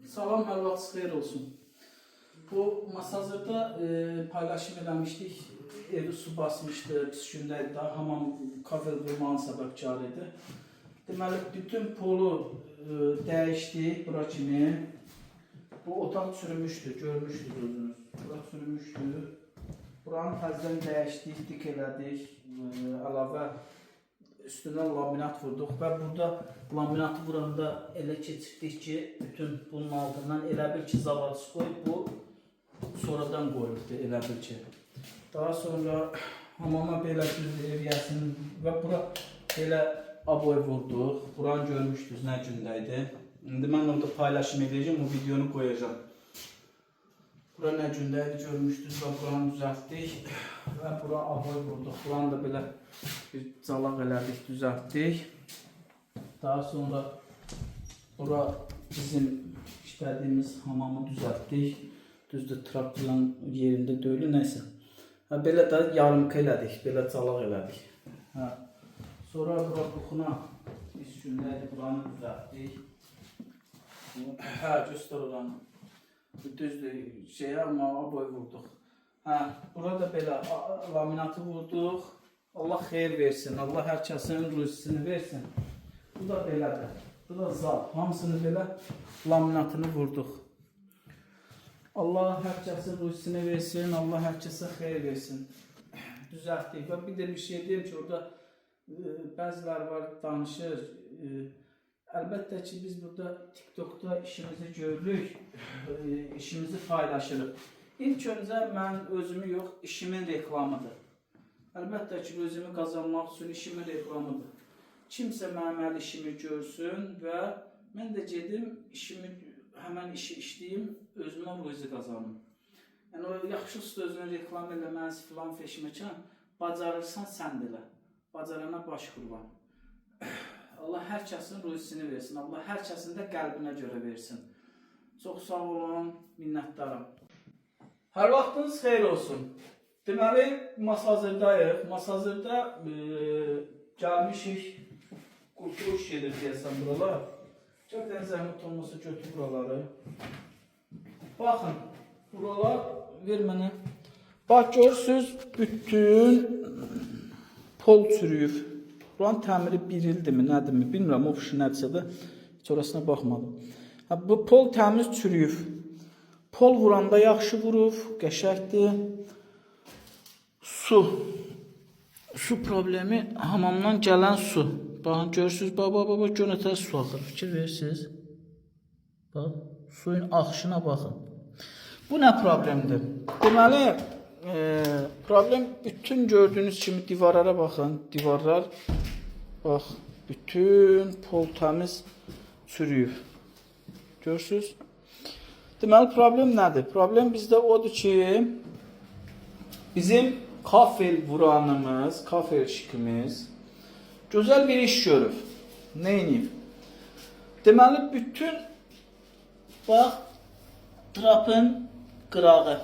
Salam, hər vaxt xeyir olsun. Bu masazırda paylaşım eləmişdik. Evi su basmışdı, pis gündə idi. Daha hamam kafe vurmağın səbəbkarı idi. Deməli, bütün polu dəyişdik bura kimi. Bu otaq çürümüşdü, görmüşdünüz özünüz. Bura çürümüşdü. Buranı təzədən dəyişdik, dik elədik. Əlavə üstünə laminat vurduq və burada laminatı vuranda elə keçirdik ki, bütün bunun altından elə bil ki, zavodskoy bu sonradan qoyulubdu elə bil ki. Daha sonra hamama belə düzdür ev yəsinin və bura belə aboy vurduq. Buranı görmüşdünüz nə gündə idi. İndi mən orada paylaşım edəcəm, o videonu qoyacağam. Bura nə gündə idi görmüşdünüz və buranı düzəltdik və bura aboy vurduq. Buranı da belə bir calaq elədik, düzəltdik. Daha sonra bura bizim işlədiyimiz hamamı düzəltdik. Düzdür, trap filan yerində deyil, nəysə. Hə, belə də yarımka elədik, belə calaq elədik. Hə. Sonra bura kuxuna pis gündə idi, buranı düzəltdik. Hə, göstər oranı. Düzdür, şeyə amma aboy vurduq. Hə, burada belə laminatı vurduq. Allah xeyir versin, Allah hər kəsin ruzisini versin. Bu da belədir. Bu da zal. Hamısını belə laminatını vurduq. Allah hər kəsin ruzisini versin, Allah hər kəsə xeyir versin. Düzəltdik və bir də bir şey deyim ki, orada bəziləri var danışır. Əlbəttə ki, biz burada TikTokda işimizi görürük, işimizi paylaşırıq. İlk öncə mən özümü yox, işimin reklamıdır. Əlbəttə ki, özümü qazanmaq üçün işimin reklamıdır. Kimsə mənim əl işimi görsün və mən də gedim işimi həmən işi işləyim, özümə ruzi qazanım. Yəni o yaxşı usta özünü reklam eləməz filan feşməkan, bacarırsan sən də elə. Bacarana baş qurban. Allah hər kəsin ruzisini versin. Allah hər kəsin də qəlbinə görə versin. Çox sağ olun, minnətdaram. Hər vaxtınız xeyir olsun. Deməli, Masazırdayıq. Masazırda gəlmişik. Qurtuluş gedir deyəsən buralar. Çox dənə zəhmət olmasa götür buraları. Baxın, buralar ver mənə. Bax görürsüz, bütün pol çürüyüb. Buranın təmiri bir ildirmi, nədirmi bilmirəm, o fişi nədirsə də heç orasına baxmadım. Ha, bu pol təmiz çürüyüb. Pol vuranda yaxşı vurub, qəşəngdir. Su. Su problemi hamamdan gələn su. Baxın görürsüz, bax bax bax, bax gör nə tər su axır. Fikir verirsiniz. Bax, suyun axışına baxın. Bu nə problemdir? Deməli, problem bütün gördüyünüz kimi divarlara baxın. Divarlar bax, bütün pol təmiz çürüyüb. Görürsüz? Deməli problem nədir? Problem bizdə odur ki, bizim kafel vuranımız, kafel şikimiz gözəl bir iş görüb. Nə edib? Deməli bütün bax trapın qırağı.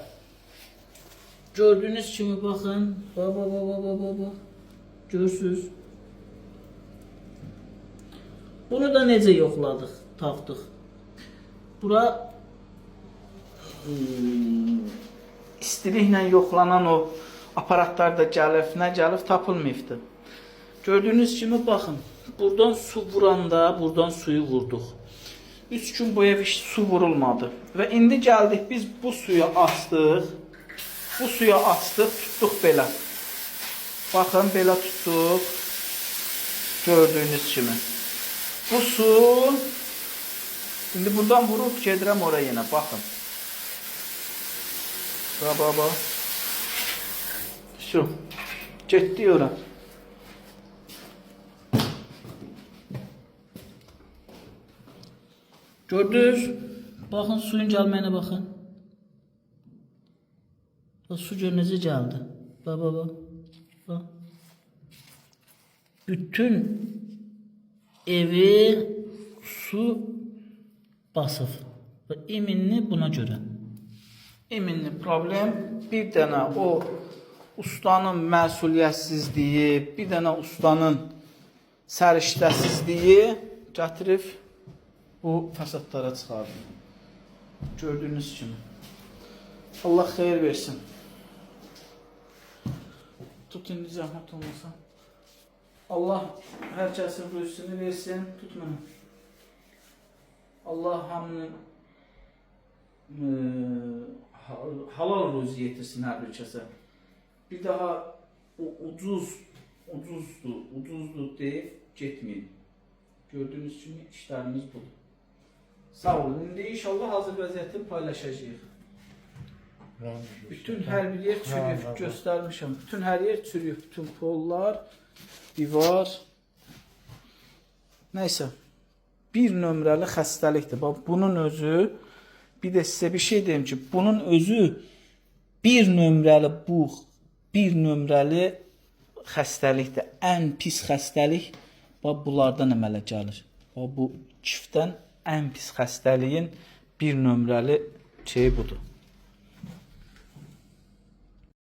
Gördüyünüz kimi baxın. Bax bax bax bax bax bax. Görürsüz? Bunu da necə yoxladıq, tapdıq. Bura istiliklə yoxlanan o aparatlar da gəlib, nə gəlib tapılmayıbdı. Gördüyünüz kimi baxın, buradan su vuranda buradan suyu vurduq. 3 gün bu ev su vurulmadı. Və indi gəldik biz bu suyu açdıq. Bu suyu açdıq, tutduq belə. Baxın belə tutduq. Gördüyünüz kimi. Bu su indi buradan vurub gedirəm oraya yenə. Baxın. Bax, bax, bax. Şu. Getdi ora. Gördünüz? Baxın suyun gəlməyinə baxın. Bax, su gör necə gəldi. Bax, bax, bax. Bax. Bütün evi su basıb. Və iminli buna görə. İminli problem bir dənə o ustanın məsuliyyətsizliyi, bir dənə ustanın səriştəsizliyi gətirib bu fəsadlara çıxardı. Gördüyünüz kimi. Allah xeyir versin. Tut indi zəhmət olmasa. Allah hər kəsin ruzusunu versin. Tut məni. Allah hamının halal ruzi yetirsin hər bir kəsə. Bir daha o ucuz, ucuzdur, ucuzdur deyib getməyin. Gördüyünüz kimi işlərimiz budur. Sağ olun. İndi inşallah hazır vəziyyəti paylaşacağıq. Bütün hər bir yer çürüyüb, göstərmişəm. Bütün hər yer çürüyüb, bütün pollar, divar. Nəysə. Bir nömrəli xəstəlikdir. Bax bunun özü bir də sizə bir şey deyim ki, bunun özü bir nömrəli bu bir nömrəli xəstəlikdir. Ən pis xəstəlik bax bunlardan əmələ gəlir. Bax bu kifdən ən pis xəstəliyin bir nömrəli şeyi budur.